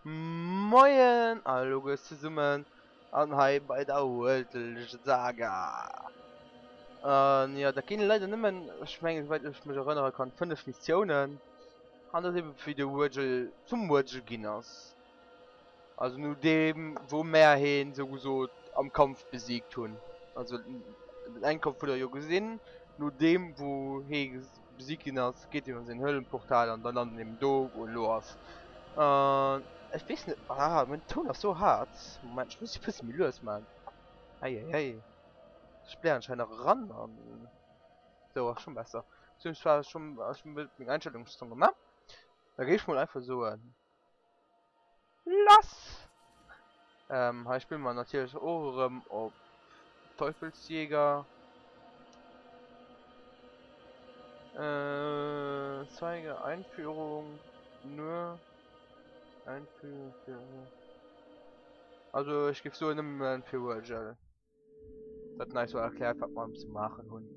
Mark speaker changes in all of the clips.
Speaker 1: Moien alleguer zesummen an hei bei der World Saga. An jo, dat ginn leider nëmmen, ech mengen esouwäit ech mech erënnere kann, 5 Missiounen. An dat eben wéi de Virgil zum Virgil ginn ass. Also no deem wou mär heen sou gesot am Kampf besiegt hunn. Also den Endkampf hutt der jo gesinn. No deem wou hee besiegt ginn ass, geet hien an säin Höhlenportal an da lant en eben do wou en elo ass. An ech weess net, ah mäin Toun ass sou haart. Moment ech muss e bësse méi lues man. Eieiei. Ech blären anscheinend nach eran an sou ass schon besser. Ech hunn zwar schon meng Einstellung schon gemaach. Da géif ech mol einfach soen. Lass! Ähm, hei spille mer natierlech och erëm op Teufelsjäger. Äh, zeige Einführung nur Einführung für Also ech géif soen nëmmen fir Virgil. Dat en eis sou erkläert wat mer ze maachen hunn.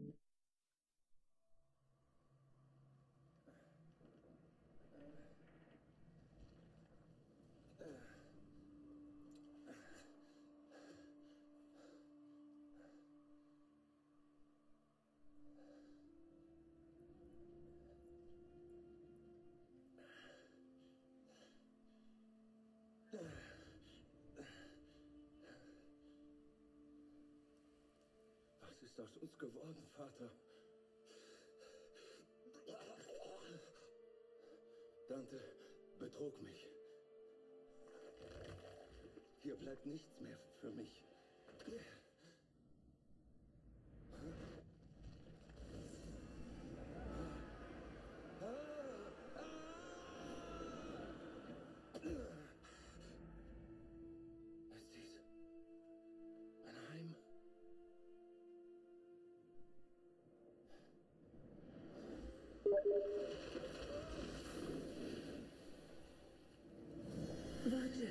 Speaker 2: Was ist aus uns geworden, Vater? Dante betrog mich. Hier bleibt nichts mehr für mich. Ist dies ein Heim?
Speaker 3: Warte.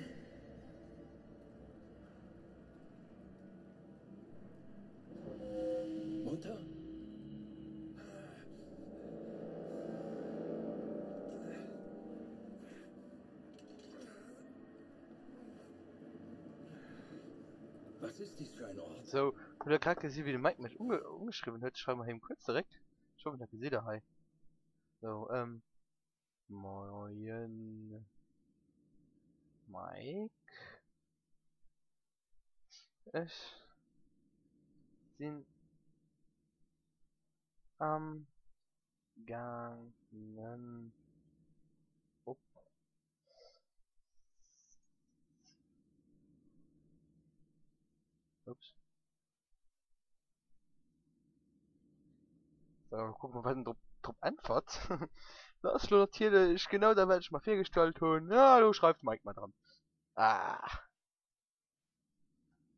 Speaker 2: Mutter? Was ist dies für ein Ort?
Speaker 1: So, hutt der grad gesi wéi de Mike mech unge ungeschriwwen huet? Schreiwe mer him kuerz zeréck. Ech hoffen dat gesitt der hei. So, ähm, Moien Mike. Ech sinn am gaangen op Ups. So, kucken wir, wat en drop, drop äntwert. Dat ass lo natierlech genau dat, wat ech mer virgestallt hunn. Ja, lo schreift Mike mer dran. Ah.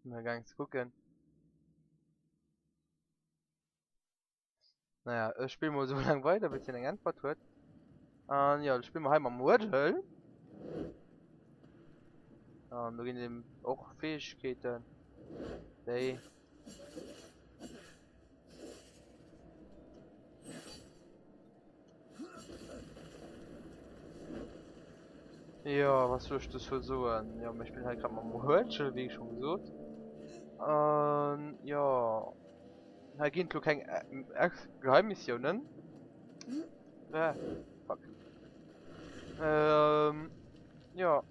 Speaker 1: Mal gaang ze kucken. Naja, ech spill mol sou laang weider, bis hien eng Äntwert huet. An ja, spill mer hei mam Wordle. An do ginn et eben och Fähigkeeten, déi Jo, was soll ech dozou soen? Jo, mir spillen hei grad mam Wordle, wéi scho gesot. An jo. Hei ginn et lo keng Geheimmissiounen. Äh, fuck. Ähm, ja.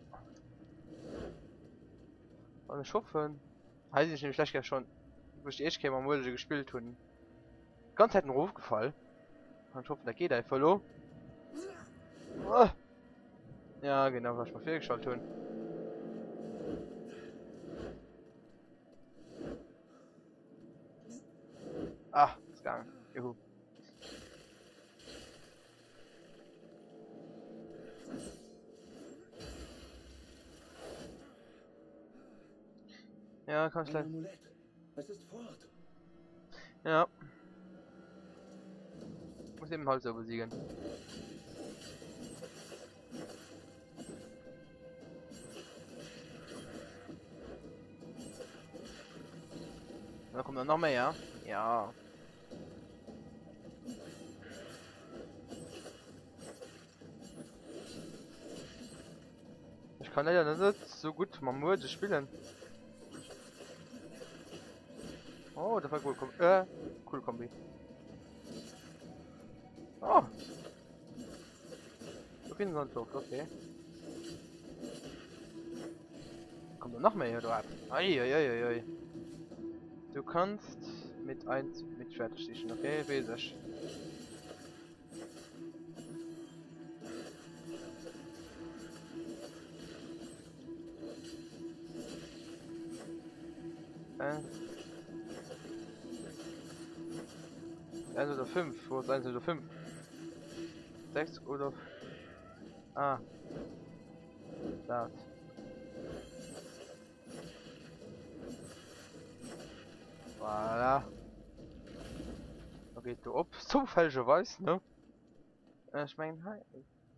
Speaker 1: An ech hoffen, hei sinn ech nämlech lech Kéier schon, wou ech déi éischt Kéier mam Uelege gespillt hunn, d'ganz Zäit erofgefall. An ech hoffen, dat geet einfach elo. Ah! Ja, genau, wat ech mer virgestallt hunn. Ah, ist gegangen. Juhu. Ja, kann ich
Speaker 2: Amulett. Es ist fort.
Speaker 1: Ja. Muss eben halt so besiegen. Da kommt noch mehr, ja? Ja. Ich kann leider net so gut mam Muerde spillen. Oh, das war cool. Äh, cool Kombi. Oh. Okay, okay. Kommt noch mehr hier drauf. Ei, ei, ei, ei. Du kannst mit 1 mit Schwert stechen, okay? Weiß ich. Äh. 1 oder 5? Wo ist 1 oder 5? 6 oder... Ah. Das. Voilà. Da geht du op. Zufälligerweise, ne? Äh, ich mein, hei,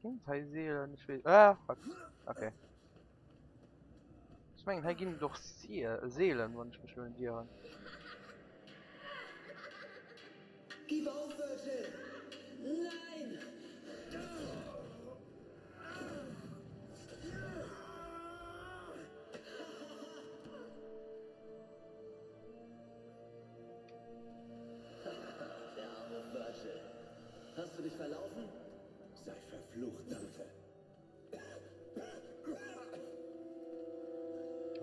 Speaker 1: ginn hei Seelen? Ich will, ah, fuck. Okay. Ich mein, hei ginn doch Seelen, wann ich mich will ieren.
Speaker 2: Gib auf, Virgil! Nein! Der arme Virgil. Hast du dich verlaufen? Sei verflucht, Dante.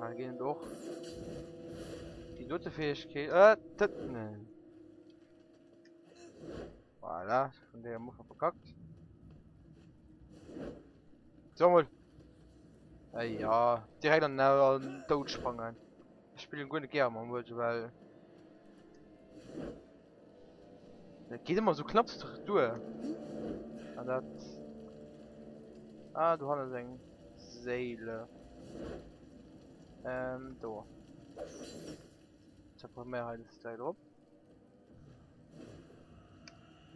Speaker 1: Ah, gehen doch. Die dritte Fähigkeit. Äh, das, ne. Voilà, von der Muffe verkackt. So mal. Ey, ja, direkt an den Tod sprangen. Ich spiele gut gerne mal Virgil, weil das geht immer so knapp durch. Ah, das. Ah, du hast eine Seele. Ähm, da. Ich habe mehr halt das Teil drauf.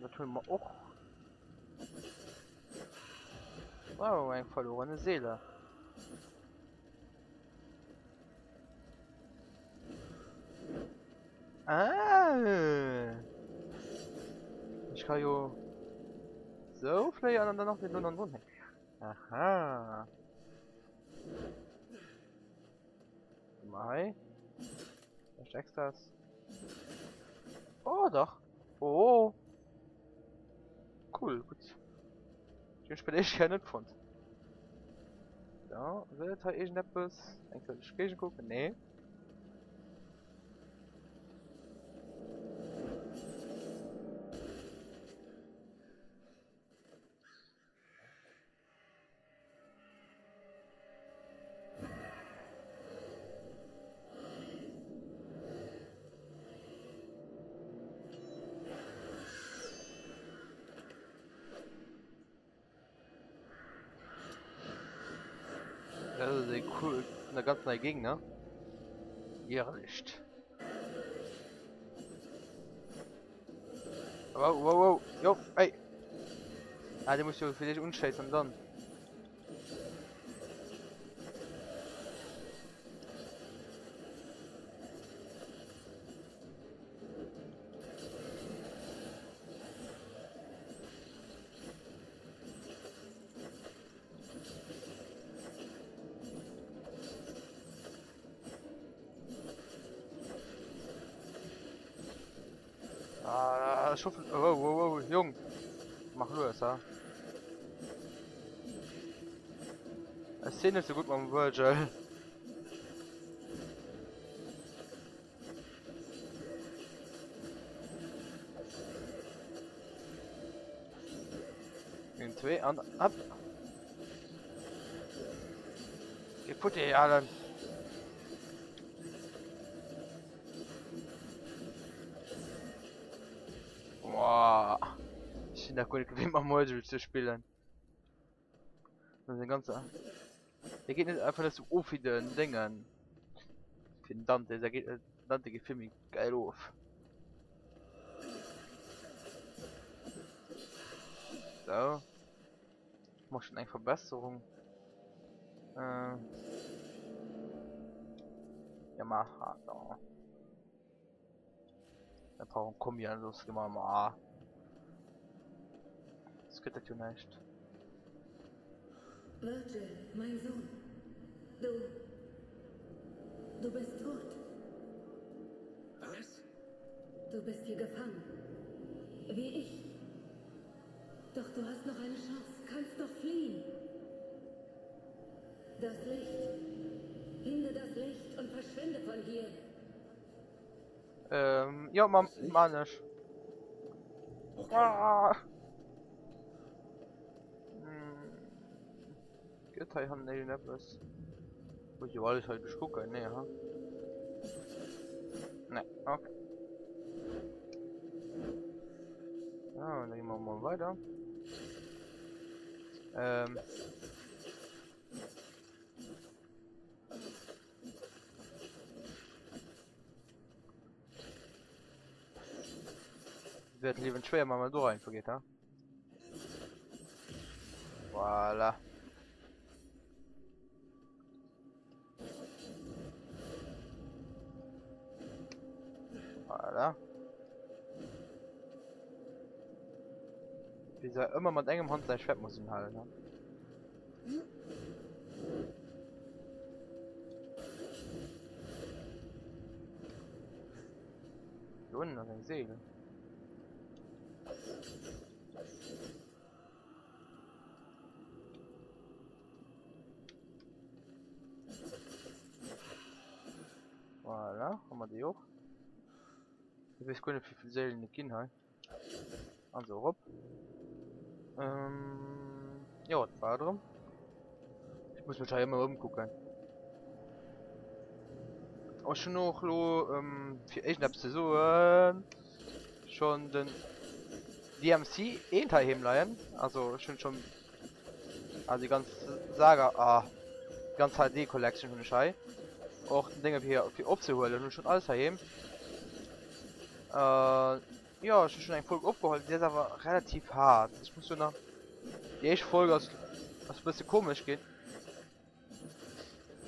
Speaker 1: Das tun wir auch. Wow, eng verlorene Seele. Ah. Ich kann jo so vielleicht an dann noch den und und Aha. Mal. Was Extras. Oh, doch. Oh. Cool, gut. Ich bin echt gerne gefunden. Da, wird halt irgendetwas. Dann könnte ich gegen gucken. Nee. Das ist cool. Eine ganz neue Gegner. Irrlicht. Wow, wow, wow. Jo, ey. Ah, der muss ja für dich unscheißen dann. Ah, schuffel. Oh, oh, oh, Jung. Mach los, ja. Es sieht nicht so gut mit Virgil. In zwei an ab. Geh Putte, Alan. Boah. Ich bin da gut gewinnt mam Virgil ze spillen. Den ganze. Der geht net einfach net so of wéi den Déngen. Fir den Dante, der geht Dante geet vill méi geil of. So. Mach schon eng Verbesserung. Äh. Yamaha da. Da brauchen Kombi an los gemacht. Ma. Das geht natürlich nicht.
Speaker 3: Virgil, mein Sohn. Du. Du bist tot.
Speaker 2: Was?
Speaker 3: Du bist hier gefangen. Wie ich. Doch du hast noch eine Chance. Kannst doch fliehen. Das Licht. Finde das Licht und verschwinde von hier.
Speaker 1: Ähm, ja, ma, man ech.
Speaker 2: Okay.
Speaker 1: Ah. Hm. Gëtt hei hannen iergendeppes? Muss ich jo alles hei duerchkucken, nee, ha? Nee, okay. Ja, dann gehen wir mal weiter. Ähm. Wird liewen schwer, wenn man do einfach geht, ha? Voilà. Voilà. Wie se ëmmer mat engem Hand säi Schwert muss halen, ha? Do unten ass eng Seel. Voilà, hu mer déi och. Ech weess guer net wéivill Séilen et ginn hei. Also erop. Ähm, jo, dat war et erëm. Ech muss mech hei ëmmer ëmkucken. Oh, ech hunn och lo, ähm, fir iergendeppes ze soen, schonn den DMC 1 heiheem leien. Also ech hunn schonn, ah, déi ganz Saga, ah, déi ganz HD Collection hunn ech hei. Och den Dénge fir, fir opzehuelen hunn ech schonn alles heiheem. Äh, jo, ech hu schonn eng Folg opgeholl, déi ass awer relativ haart. Ech muss jo nach, déi éischt Folg ass, ass e bësse komesch ginn.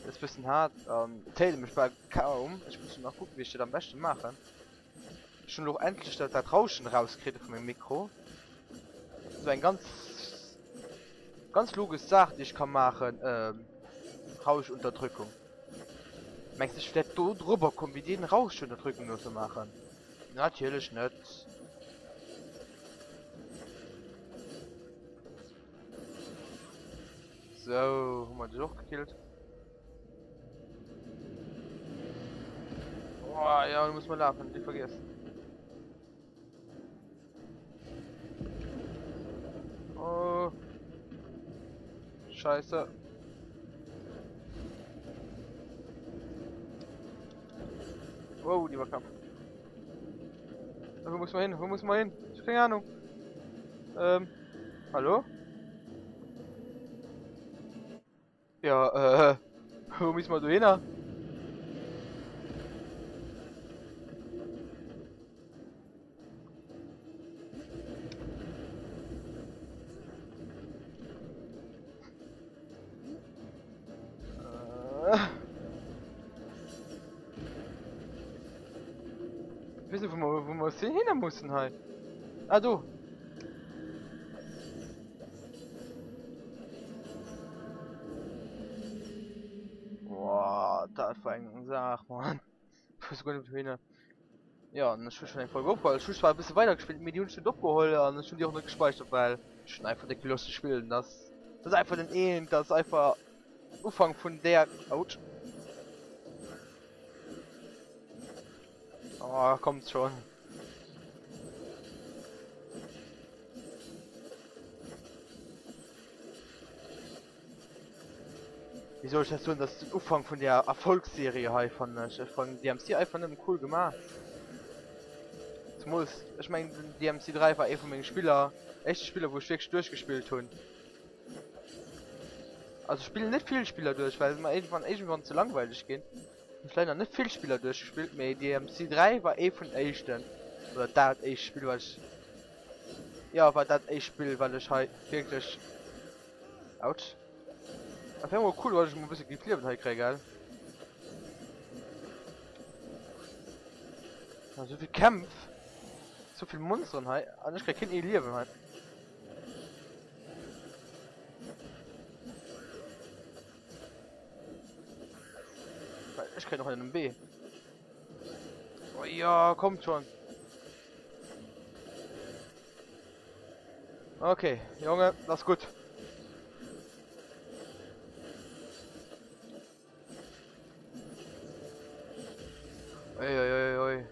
Speaker 1: Ass e bëssen haart an zéile mech bal kaum. Ech muss nach kucken, wéi ech dat am beschte maachen. Ech hunn elo och endlech dat, dat Rauschen rauskritt vu mengem Mikro. Sou eng ganz, ganz logesch Saach, déi ech ka maachen, ähm, Rauschunterdrückung. Mengs de ech wär do drobber komm wéi deen Rauschunterdrückung do ze maachen? Natierlech net. Sou, hu mer dech och gekillt. Oh, ja, du muss mal laufen, die vergiss. Oh. Scheiße. Wow, die war knapp. Wo muss man hin? Wo muss man hin? Ich hab keine Ahnung. Ähm, hallo? Ja, äh, wou misst mer dohinner? Äh. Ich weiß nicht, wo wir, wo wir hin müssen halt. Ah, do. Boah, dat war eng Saach, Mann. Ich weiß gar nicht, wohin. Ja, an ech hu schon eng Folge opgeholl. Ech hu zwar e bësse weider gespillt, mee déi hunn ech net opgeholl an ech hunn déi och net gespäichert, well ech hunn einfach déck Loscht ze spillen. Das, das ass einfach den Eent, das ass einfach Ufank vun der, Autsch. Oh, kommt schon. Wéi soll ech dat soen, dat ass den Ufank vun der Erfolgsserie hei fannen ech. Ech fannen DMC einfach nëmmen cool gemaach. Zumools, ech mengen den DMC 3 war ee vu menge Spiller, éischte Spiller wou ech wierklech duerchgespillt hunn. Also ech spillen net vill Spiller duerch, well se mer iergendwann iergendwann ze langweileg ginn. Ech leider net vill Spiller duerchgespillt, mee DMC 3 war ee vun den éischten, oder dat éischt Spill wat ech, jo war dat éischt Spill wat ech hei wierklech, autsch, dat wär mol cool wann ech mol e bësse géif Liewen hei kréie gell, esou vill Kämpf, esou vill Monsteren hei an ech kréie keen ee Liewen hei. Ech kréien och en B. Oh ja, kommt schon. Okay, Junge, das ist gut. Ui, ui, ui, ui.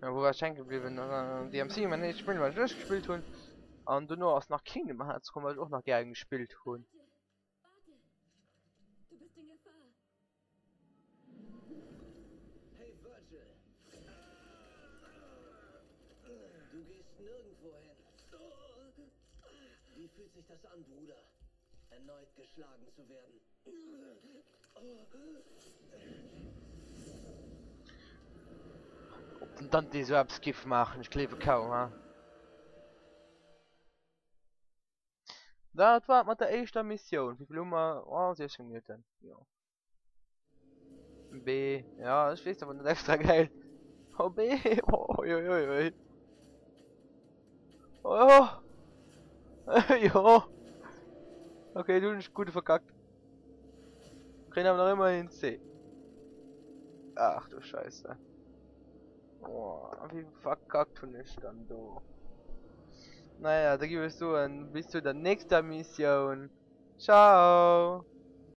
Speaker 1: Ja, wou war ech hänke bliwwen? Äh, DMC, mein éischt Spill, wat ech duerchgespillt hunn. An dono ass nach Kingdom Hearts komm, wat ech och nach gären gespillt hunn.
Speaker 3: Du bist in Gefahr.
Speaker 2: Hey Virgil. Du gehst nirgendwo hin. Wie fühlt sich das an, Bruder? Erneut geschlagen zu werden.
Speaker 1: Ob den Dante esou eppes giff maachen, ech gleewe kaum, ha? Dat war et mat der éischter Missioun. Wéi vill hu mer? Oh, 16 Minutten. Jo. B. Ja, ech weess awer net extra geil. Oh, B. Oh, oi, oi, oi, oi. Oh. jo. Okay, du hunn ech gutt verkackt. Kréien awer nach ëmmer een C. Ach du Scheiße. Oh, wéi verkackt hunn ech dann do. Naja, da gi ech soen, bis zu der nächster Missioun. Ciao.